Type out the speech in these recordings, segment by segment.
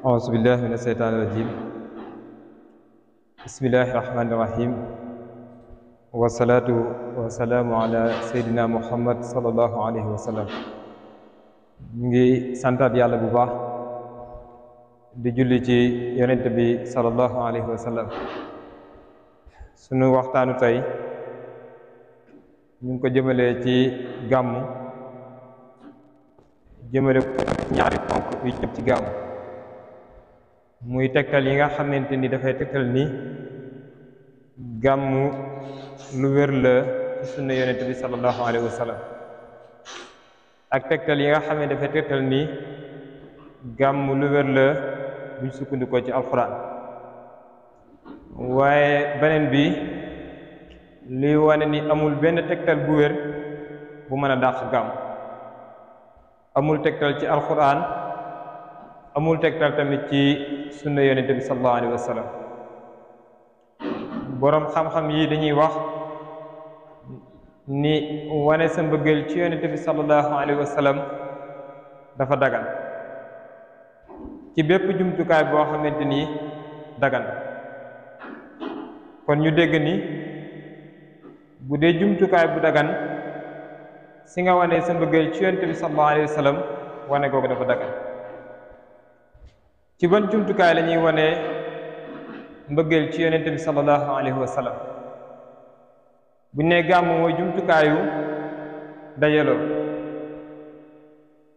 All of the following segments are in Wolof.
أعوذ بالله من الشيطان الرجيم بسم الله الرحمن الرحيم والصلاة والسلام على سيدنا محمد صلى الله عليه وسلم ngi santaat yàlla bu baax di julli ci yonent bi sallallahu alayhi wa sallam sunu waxtaanu tey ñu ngi ko jëmalee ci gàmmu jëmale ko ñaari ponk yu jëm ci gàmmu muy tegtal yi nga xamante ni dafay tegtal ni gàmmu lu wér la ci sunna yonent bi sallallahu alayhi wa sallam ak tegtal yi nga xam ne dafay tegtal ni gàmmu lu wér la buñ sukkandikoo ci alxuraan waaye beneen bi liy wane ni amul benn tegtal bu wér bu mën a dàq gàmmu amul tegtal ci alxuraan amul tegtal tamit ci sunna yonent bi sallallahu alayhi wa sallam boroom xam-xam yi dañuy wax ni wane sa mbëggeel ci yonent bi sallallahu alayhi wa sallam dafa dagan ci bépp jumtukaay boo xamante ni dagan kon ñu dégg ni bu dee jumtukaay bu dagan si nga wane sa mbëggeel ci yonent bi sallallahu alayhi wa sallam wane googu dafa dagan ci ban jumtukaay la ñuy wane mbëggeel ci yonent bi sallallahu alayhi wa sallam bu ne gàmmu mooy jumtukaayu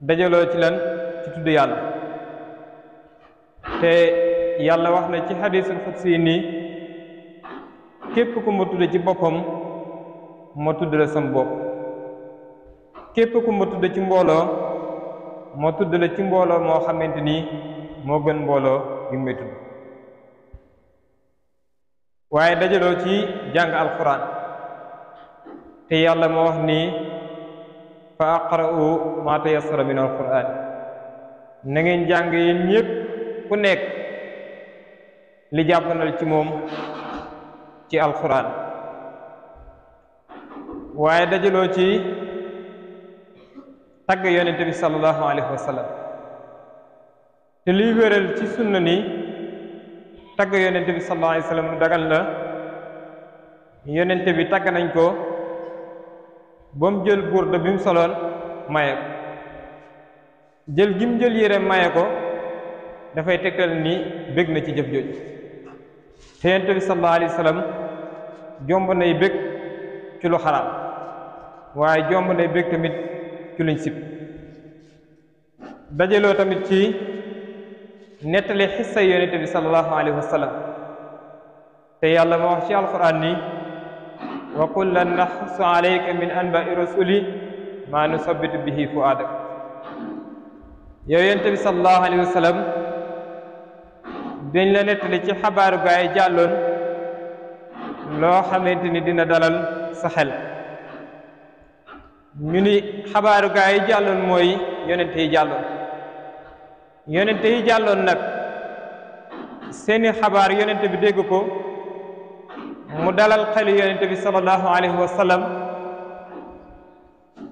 dajaloo ci lan ci tudd yàlla te yàlla wax na ci hadiisul qudsi nii képp ku ma tudd ci boppam ma tudd la sam bopp képp ku ma tudd ci mbooloo ma tudd la ci mbooloo moo xamante ni moo gën mbooloo gi may tudd waaye dajaloo ci jàng alquran te yàlla moo wax ni fa aqra'u ma tayassara min alquran na ngeen jàng yéen ñépp ku nekk li jàppandal ci moom ci alquran waaye dajaloo ci tagg yonent bi sallallahu alayhi wa sallam te liy wéral ci sunna ni tagg yonent bi sallallahu alayhi wa sallam lu dagal la yonent bi tagg nañ ko ba mu jël burda bi mu soloon maye ko jël gi mu jël yére maye ko dafay tegtal ni bég na ci jëf jooju te yonent bi sallallahu alayhi wa sallam jomb nay bég ci lu xaraam waaye jomb nay bég tamit ci luñ sib dajaloo tamit ci nettali xissa yonent bi sallallahu alayhi wa sallam te yàlla ma wax ci alquran ni wa kullan naxussu alayka min anba'i rasuli ma nusabbitu bihi fu'aadak yow yonent bi sallallahu alayhi wa sallam dañ la nettali ci xabaaru gaa yi jàlloon loo xamante ni dina dalal sa xel ñu ni xabaaru gaa yi jàlloon mooy yonent yi jàlloon nag seeni xabaar yonent bi dégg ko mu dalal xelu yonent bi sallallahu alayhi wa sallam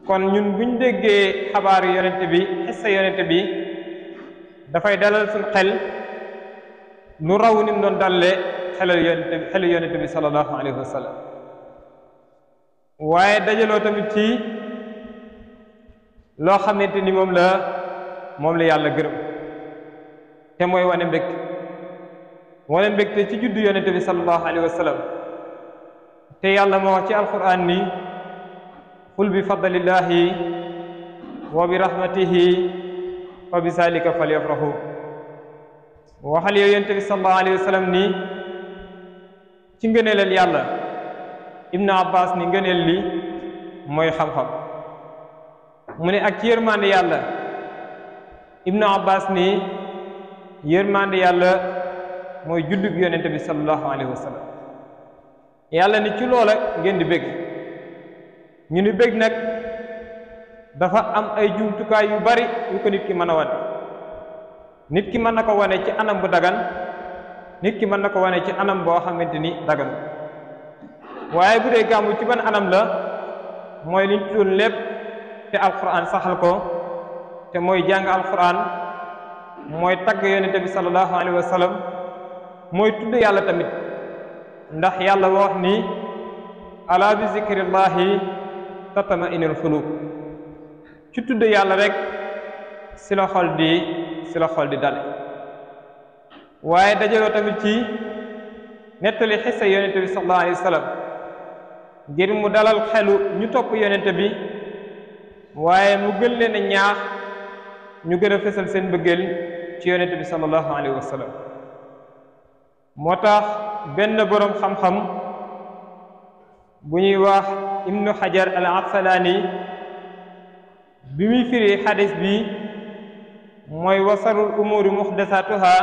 kon ñun buñ déggee xabaaru yonent bi xissa yonent bi dafay dalal suñ xel nu raw ni mu doon dalle xelu yonent bi sallallahu alayhi wa sallam waaye dajaloo tamit ci loo xamante ni moom la yàlla gërëm te mooy wane mbégte ci juddu yonent bi sallallahu alayhi wa sallam te yàlla moo wax ci alquran ni qul bi fadlillahi wa bi rahmatihi fa bi zalika falyafrahu waxal yow yonent bi sallallahu alayhi wa sallam ni ci ngëneelal yàlla ibnu abbas ni ngëneel li mooy xam-xam mu ne ak ci yërmande yàlla ibnu abbas ni yërmande yàlla mooy juddug yonent bi sallallahu alayhi wa sallam yàlla ni ci loola ngeen di bég ñu ni bég nag dafa am ay jumtukaay yu bari yu ko nit ki mën a wane nit ki mën na ko wane ci anam bu dagan nit ki mën na ko wane ci anam boo xamante ni dagan waaye bu dee gàmmu ci ban anam la mooy liñ tuddoon lépp te alquran saxal ko te mooy jàng alquran mooy tagg yonente bi sallallahu alayhi wa sallam mooy tudd yàlla tamit ndax yàlla wax ni ala bi zikrillahi tatma inul xulub ci tudd yàlla rek si la xol di dale waaye dajaloo tamit ci nettali xissa yonente bi sallallahu alayhi wa sallam ngir mu dalal xelu ñu topp yonente bi waaye mu gën leen a ñaax ñu gën a fësal seen bëggeel ci yonente bi sallallahu alayhi wa sallam moo tax benn boroom xam-xam bu ñuy wax ibnu xajar al asqalaani bi muy firi xadis bi mooy wasarul umuri muxdasatuha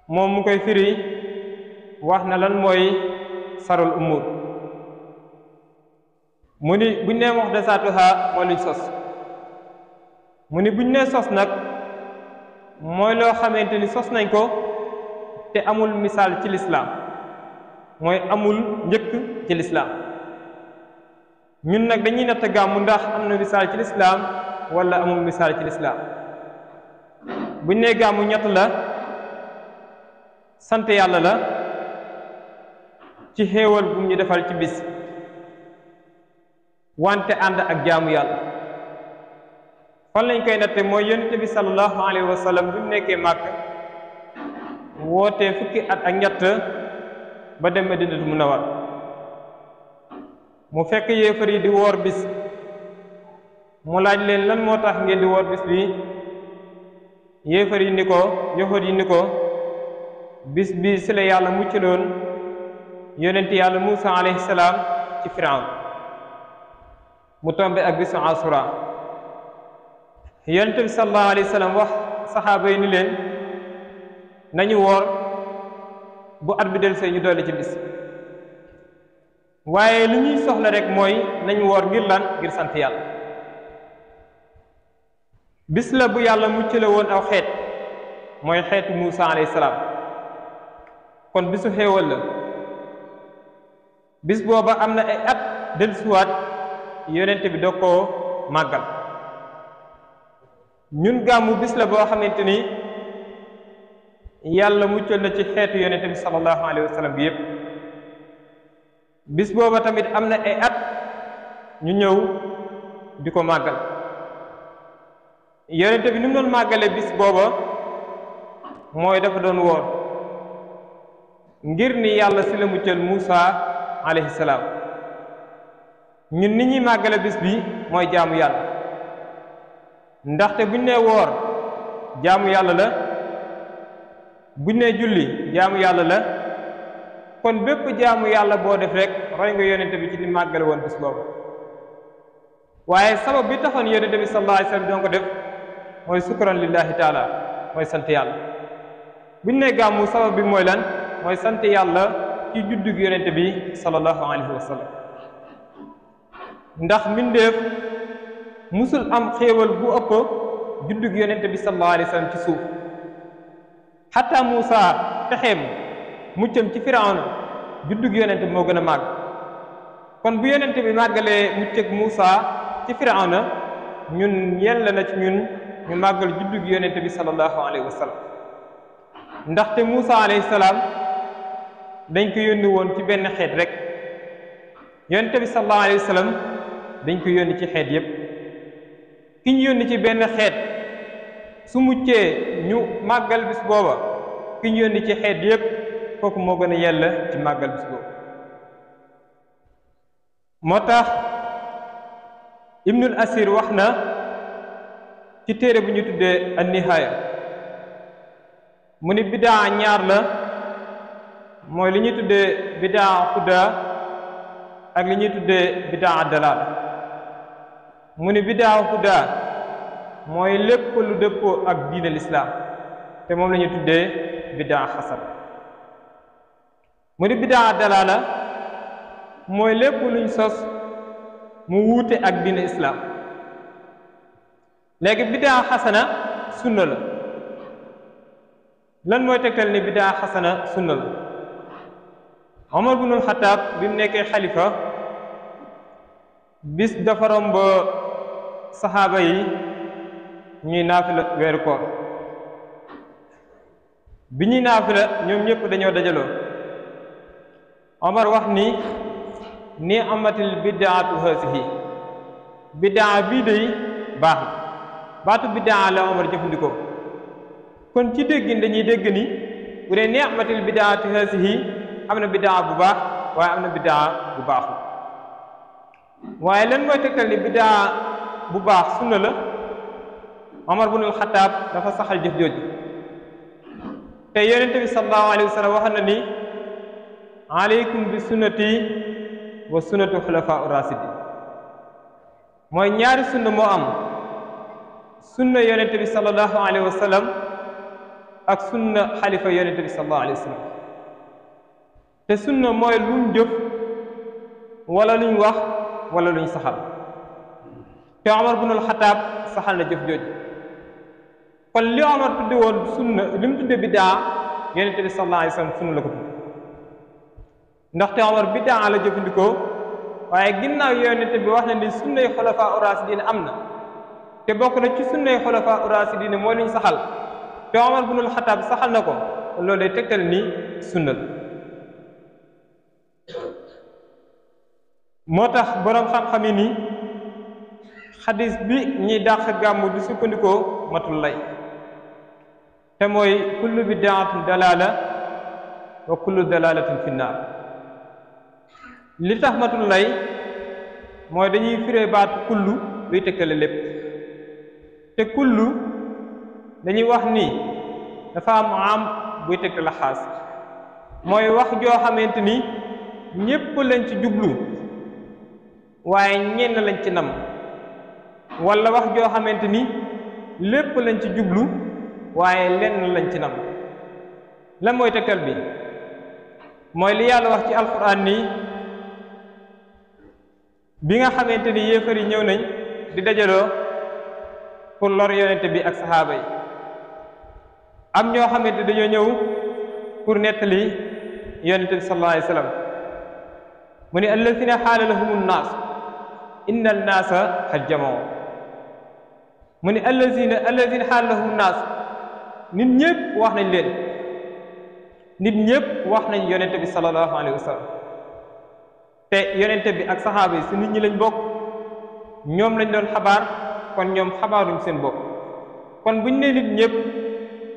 moom mu koy firi wax na lan mooy sarul umur mu ni buñ nee muxdasatuha mooy luñ sos mu ni buñ nee sos nag mooy loo xamante ni sos nañ ko te amul misaal ci lislaam mooy amul njëkk ci lislaam ñun nag dañuy natt gàmmu ndax am na misaal ci lislaam wala amul misaal ci lislaam buñ nee gàmmu ñett la sant yàlla la ci xéewal bu ñu defal ci bis wante ànd ak jaamu yàlla fan lañ koy natte mooy yonente bi sallallahu alayhi wa sallam bi mu nekkee màkk wootee fukki at ak ñett ba dem Madinatu Munawwara mu fekk yéefar yi di woor bis mu laaj leen lan moo tax ngeen di woor bis bi yéefar yi ni ko yahuud yi ni ko bis bi si la yàlla muccaloon yonent yàlla Muusa alayhi salaam ci Firawn mu tombe ak bisu Asura yonent bi sallallahu alayhi wa sallam wax saxaaba yi ni leen nañu woor bu at bi delsee ñu dolli ci bis waaye li ñuy soxla rek mooy nañu woor ngir lan ngir sant yàlla bis la bu yàlla muccale woon aw xeet mooy xeetu Muusa alayhi salaam kon bisu xéewal la bis booba am na ay at dellusiwaat yonent bi doo koo màggal ñun gàmmu bis la boo xamante ni yàlla muccal na ci xeetu yonent bi sallallahu alayhi wa sallam bi yépp bis booba tamit am na ay at ñu ñëw di ko màggal yonent bi ni mu doon màggale bis booba mooy dafa doon woor ngir ni yàlla si la muccal Muusa alayhi salaam ñun ni ñuy màggale bis bi mooy jaamu yàlla ndaxte buñ nee woor jaamu yàlla la buñ nee julli jaamu yàlla la kon bépp jaamu yàlla boo def rek roy nga yonente bi ci li màggale woon bis boobu waaye sabab bi taxoon yonente bi sallallahu alayhi wa sallam doon ko def mooy sukran lillahi taala mooy sant yàlla buñ nee gàmmu sabab bi mooy lan mooy sant yàlla ci juddug yonente bi sallallahu alayhi wa sallam ndax mbindeef musul am xéewal bu ëpp juddug yonente bi sallallahu alayhi wa sallam ci suuf xatta Muusa texeem muccam ci Firawna juddug yonente bi moo gën a màgg kon bu yonente bi màggalee muccëg Muusa ci Firawna ñun yell na ci ñun ñu màggal juddug yonente bi sallallahu alayhi wa sallam ndaxte Muusa alayhi salaam dañ ko yónni woon ci benn xeet rek yonente bi sallallahu alayhi wa sallam dañ ko yónni ci xeet yépp ki ñu yónni ci benn xeet su muccee ñu màggal bis booba ki ñu yónni ci xeet yépp kooku moo gën a yell ci màggal bis boobu moo tax ibnul asir wax na ci téere bu ñu tuddee an-nihaaya mu ni bidaa ñaar la mooy li ñuy tuddee bidaa huda ak li ñuy tuddee bidaa dalaal mu ni bidaa huda mooy lépp lu dëppoo ak diine lislaam te moom la ñuy tuddee bidaa xasan mu ni bidaa dalaala mooy lépp luñ sos mu wuute ak diine islaam léegi bidaa xasana sunna la lan mooy tegtal ni bidaa xasana sunna la Omar ibnul Xattaab bi mu nekkee xalifa bis dafa romb saxaaba yi ñuy naafila weeru koor bi ñuy naafila ñoom ñëpp dañoo dajaloo Omar wax ni amatil biddaatu haasihi biddaa bii day baax na baatu biddaa la Omar jëfandikoo kon ci déggin dañuy dégg ni bu dee ni amatil biddaatu haasihi am na biddaa bu baax waaye am na biddaa bu baaxul waaye lan mooy tegtal ni biddaa bu baax sunna la Omar bunul Xataab dafa saxal jëf jooju te yonente bi sallallahu alayhi wa sallam wax na ni aleykum bi sunnati wa sunnatu xulafaa urasidi mooy ñaari sunna moo am sunna yonente bi sallallahu alayhi wa sallam ak sunna xalifa yonente bi sallallahu alayhi wa sallam te sunna mooy luñ jëf wala luñ wax wala luñ saxal te Omar bunul Xataab saxal na jëf jooju kon li Omar tudde woon sunna li mu tudde biddaa yonente bi sallallahu alayhi wa sallam sunna la ko tudde ndaxte Omar biddaa la jëfandikoo waaye ginnaaw yonente bi wax na ni sunnay xulafaa uraasidiin am na te bokk na ci sunnay xulafaa uraasidiin mooy luñ saxal te Omar bunul Xataab saxal na ko loolu day tegtal ni sunna la moo tax boroom xam-xam yi ni xadis bi ñiy dàq gàmmu di sukkandikoo matul lay te mooy kullu bidaatin dalaala wa kullu dalaalatin fi naar li tax matul lay mooy dañuy firee baatu kullu luy tegtale lépp te kullu dañuy wax ni dafa am buy tegtale xaas mooy wax joo xamante ni ñépp lañ ci jublu waaye ñenn lañ ci nam walla wax joo xamante ni lépp lañ ci jublu waaye lenn lañ ci nam lan mooy tegtal bi mooy li yàlla wax ci alquran nii bi nga xamante ni yéefar yi ñëw nañ di dajaloo pour lor yonente bi ak saxaaba yi am ñoo xamante dañoo ñëw pour nettali yonente bi sallallahu alayhi wa sallam mu ne allazina xaala lahumu nnaas inna annaasa xad jamoo mu ne allazina xaala lahumu nnaas nit ñëpp wax nañ leen nit ñëpp wax nañ yonente bi sallallahu alayhi wa sallam te yonente bi ak saxaaba yi si nit ñi lañ bokk ñoom lañ doon xabaar kon ñoom xabaaruñ seen bopp kon buñ ne nit ñëpp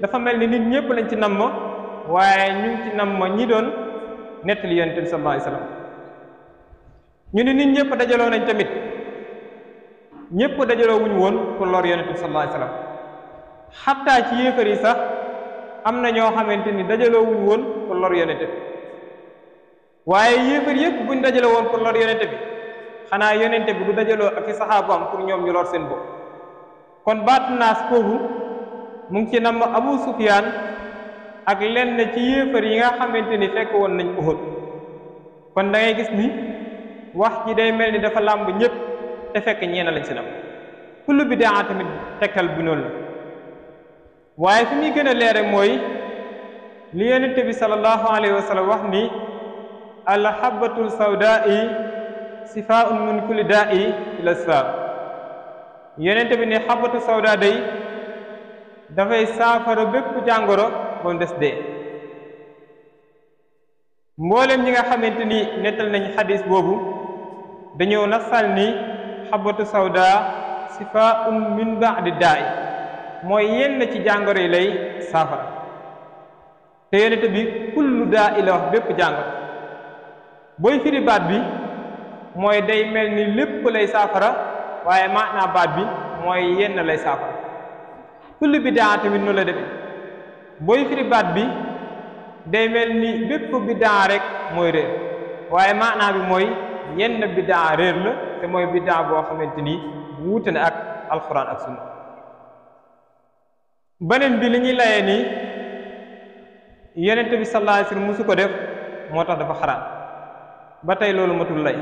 dafa mel ni nit ñëpp lañ ci namm waaye ñu ngi ci namm ñi doon nettali yonente bi sallallahu alayhi wa sallam ñu ne nit ñëpp dajaloo nañ tamit ñëpp dajaloo wuñ woon pour lor yonente bi sallallahu alayhi wa sallam xattaa ci yéefar yi sax am na ñoo xamante ni dajaloo wuñ woon pour lor yonente bi waaye yéefar yëpp buñ dajaloo woon pour lor yonente bi xanaa yonente bi du dajaloo ak i saxaabaam pour ñoom ñu lor seen bopp kon baatu naas foofu mu ngi ci namm Abu Sufyaan ak lenn ci yéefar yi nga xamante ni fekk woon nañ Uhud kon da ngay gis ni wax ji day mel ni dafa làmb ñëpp te fekk ñeena lañ si nam kullu bidaa tamit tekkal bi noonu la waaye fi muy gën a leere mooy li yonente bi sallallahu alayhi wa sallam wax ni alhabatul sawdaa'i sifaa'un min kulli daa'i ila saa yonente bi ne xabatu sawda day dafay saafara bépp jàngoro ba mu des dee mboolem ñi nga xamante ni nettal nañ xadis boobu dañoo nasal ni xabatu sawda sifaa'un min ba'di daa'i mooy yenn ci jàngoro yi lay saafara te yonente bi kullu daa'i la wax bépp jàngoro booy firi baat bi mooy day mel ni lépp lay saafara waaye maanaa baat bi mooy yenn lay saafara kullu bidaa tamit noonu la demee booy firi baat bi day mel ni bépp bidaa rek mooy réer waaye maanaa bi mooy yenn bidaa réer la te mooy bidaa boo xamante ni wuute na ak alxuraan ak sunna beneen bi li ñuy layee nii yonente bi sallallahu alayhi wasallam musu ko def moo tax dafa xaraam ba tey loolu matul lay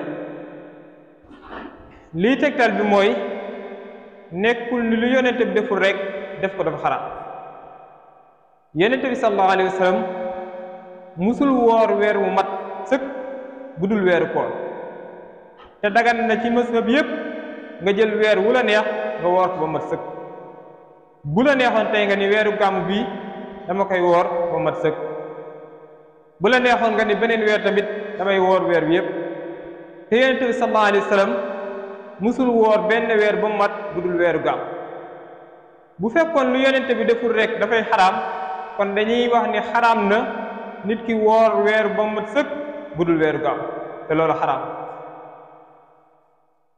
lii tegtal bi mooy nekkul ni lu yonente bi deful rek def ko dafa xaraam yonente bi sallallahu alayhi wa sallam musul woor weer wu mat sëkk bu dul weeru koor te dagan na ci mazhab yépp nga jël weer wu la neex nga woor ko ba mat sëkk bu la neexoon tey nga ni weeru gàmm bii dama koy woor ba mat sëkk bu la neexoon nga ni beneen weer tamit damay woor weer bi yépp te yonent bi sallallahu alayhi wa sallam musul woor benn weer ba mat bu dul weeru gàmm bu fekkoon lu yonent bi deful rek dafay xaraam kon dañuy wax ni xaraam na nit ki woor weer ba mat sëkk bu dul weeru gàmm te loolu xaraam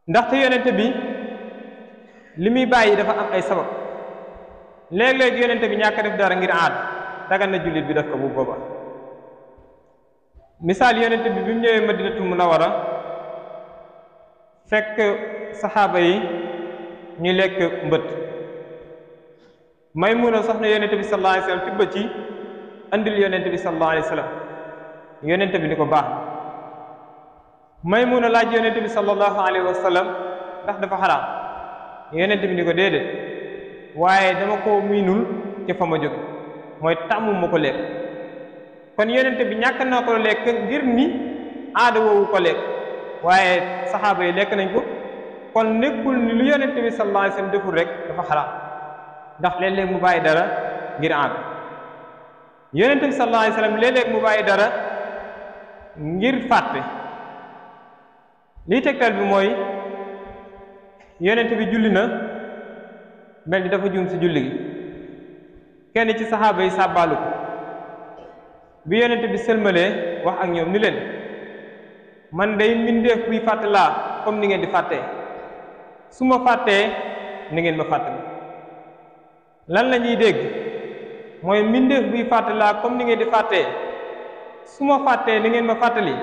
ndaxte yonent bi li muy bàyyi dafa am ay sabab léeg-léeg yonent bi ñàkk def dara ngir aad dagan na jullit bi def ko bu booba misaal yonent bi mu ñëwee Madinatu Munawwara fekk saxaaba yi ñu lekk mbët Maymuna soxna yonent bi sallallahu alayhi wa sallam tibba ci andil yonent bi sallallahu alayhi wa sallam yonent bi ni ko baax Maymuna laaj yonent bi sallallahu alayhi wa sallam ndax dafa xaraam yonent bi ni ko déedéet waaye dama ko miinul ci fa ma jóge mooy tàmmu ma ko lekk kon yonent bi ñàkk na ko lekk ngir ni aada woowu ko lekk waaye saxaaba yi lekk nañ ko kon nekkul ni lu yonent bi sallallahu alayhi wa sallam deful rek dafa xaraam ndax léeg-léeg mu bàyyi dara ngir aada yonent bi sallallahu alayhi wa sallam léeg-léeg mu bàyyi dara ngir fàtte lii tegtal bi mooy yonent bi julli na mel ni dafa juum ci julli gi kenn ci saxaaba yi sàbbaalu ko bi yonent bi sëlmalee wax ak ñoom ni leen man day mbindeef buy fàtte laa comme ni ngeen di fàttee su ma fàttee ni ngeen ma fàttali lan la ñuy dégg mooy mbindeef buy fàtte laa comme ni ngeen di fàttee su ma fàttee ni ngeen ma fàttali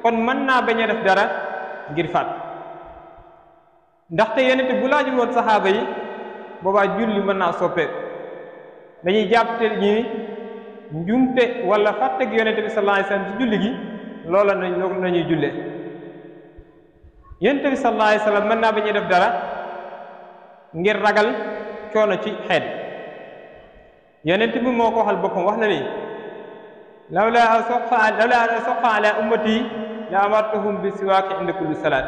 kon mën naa bañ a def dara ngir fàtt ndaxte yonent bu laajul woon saxaaba yi boobaa julli mën naa soppeeku dañuy jàppte ñi njumte wala fàtte gi yonent bi sallallahu alayhi wasallam ci julli gi loola nañuy jullee yonent bi sallallahu alayhi wasallam mën naa bañ a def dara ngir ragal coono ci xeet yonent bi moo ko waxal boppam wax na ni lawla an soqa ala ummati la amartuhum bi siwaaki inda kulli salaat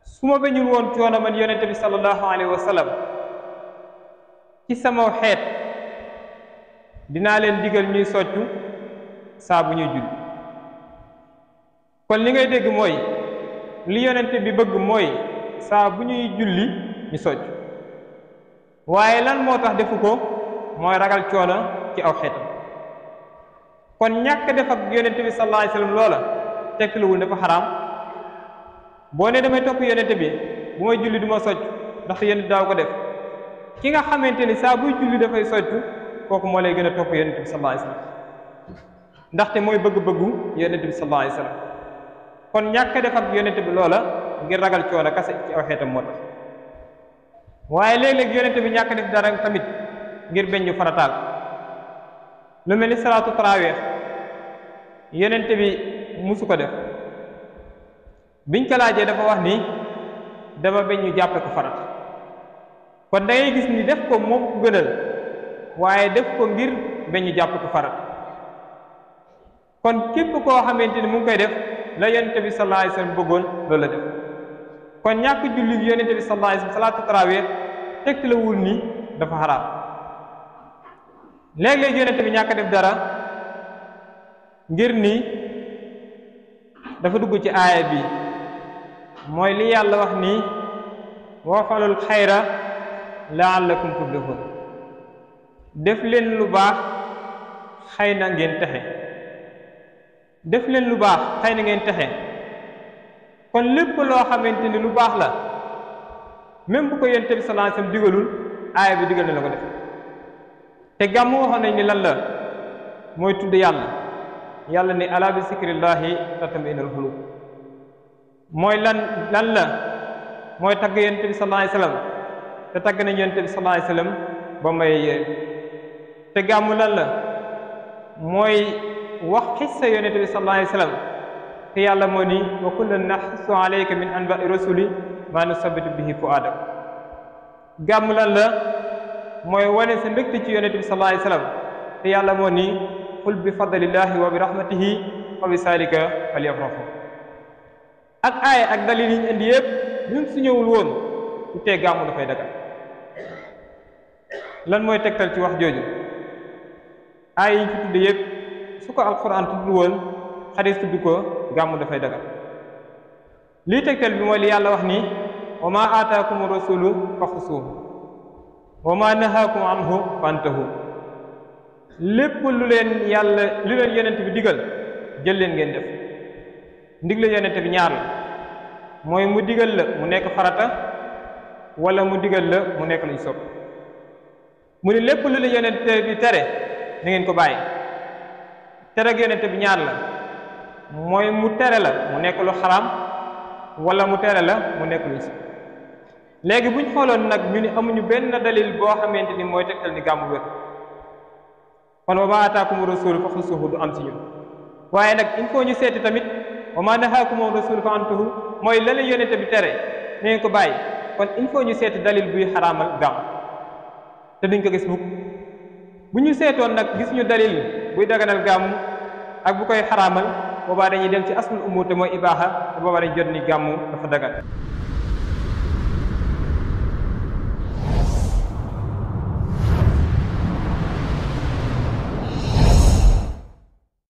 su ma bañul woon coono man yonent bi sallallahu alayhi wa sallam ci sama xeet dinaa leen digal ñuy soccu saa bu ñuy julli kon li ngay dégg mooy li yonent bi bëgg mooy saa bu ñuy julli ñu soccu waaye lan moo tax defu ko mooy ragal coono ci aw xeetam kon ñàkk def ak yonent bi sallallahu alayhi wa sallam loola tegtaluwul dafa xaraam boo ne damay topp yonent bi bu may julli du ma socc ndaxte yonent daaw ko def ki nga xamante ni saa buy julli dafay socc kooku moo lay gën a topp yonent bi sallallahu alayhi wa sallam ndaxte mooy bëgg-bëggu yonent bi sallallahu alayhi wa sallam kon ñàkk def ak yonent bi loola ngir ragal coono kase ci aw xeetam moo tax waaye léeg-léeg yonent bi ñàkk def dara tamit ngir beñ ñu farataal lu mel ni salaatu taraweex yonent bi musu ko def biñ ko laajee dafa wax ni dama bañ ñu jàppe ko farat kon da ngay gis ni def ko moom ko gënal waaye def ko ngir bañ ñu jàppe ko farat kon képp koo xamante ni mu ngi koy def la yonent bi sallallahu alayhi wasallam bëggoon loolu la def kon ñàkk julli gi yonent bi sallallahu alayhi wasallam salaatu tarawih tegtalawul ni dafa xaraam léeg-léeg yonent bi ñàkk def dara ngir ni dafa dugg ci aaya bi mooy li yàlla wax ni wafalul xayra laallakum tuflihun def leen lu baax xëy na ngeen texe def leen lu baax xëy na ngeen texe kon lépp loo xamante ni lu baax la même bu ko yonent bi sallallahu alayhi wasallam digalul aaya bi digal na la ko def te gàmmu waxoon nañ ni lan la mooy tudd yàlla yàlla ni ala bi zikrillahi tatma'innul qulub mooy lan la mooy tagg yonent bi sallallahu alayhi wasallam te tagg nañ yonent bi sallallahu alayhi wasallam ba may yéen te gàmmu lan la mooy wax xissa yonent bi sallallahu alayhi wasallam te yàlla moo ni wa kullan nahussu alayka min anba'i rusuli ma nusabbitu bihi fu'adak gàmmu lan la mooy wane sa mbégte ci yonent bi sallallahu alayhi wasallam te yàlla moo ni qul bi fadlillahi wa bi rahmatihi wa bi zalika falyafrahu ak aaya ak dalil yi ñu indi yëpp ñun su ñëwul woon du tee gàmmu dafay dagal lan mooy tegtal ci wax jooju aay yi ñu fi tudd yëpp su ko alquran tudd woon xadis tudd ko gàmmu dafay dagal lii tegtal bi mooy li yàlla wax ni wa ma aataakum rasulu fa xusuuhu wa ma nahaakum anhu fantahu lépp lu leen yonent bi digal jël leen ngeen def ndigle yonent bi ñaar la mooy mu digal la mu nekk farata wala mu digal la mu nekk luñ sopp mu ni lépp lu leen yonent bi tere na ngeen ko bàyyi tere ak yonent bi ñaar la mooy mu tere la mu nekk lu xaraam wala mu tere la mu nekk luñ sopp léegi buñ xooloon nag ñu ni amuñu benn dalil boo xamante ni mooy tegtal ni gàmmu wér kon wa ma ataakum rasul fa xusuuhu du am si ñun waaye nag il faut ñu seeti tamit wa ma nahaakum rasul fa antuhu mooy la leen yonente bi tere na ngeen ko bàyyi kon il faut ñu seeti dalil buy xaraamal gàmm te duñ ko gis mukk bu ñu seetoon nag gis ñu dalil buy daganal gàmm ak bu koy xaraamal boobaa dañuy dem ci aslul umur te mooy ibaaxa te boobaa dañu jot ni gàmm dafa dagan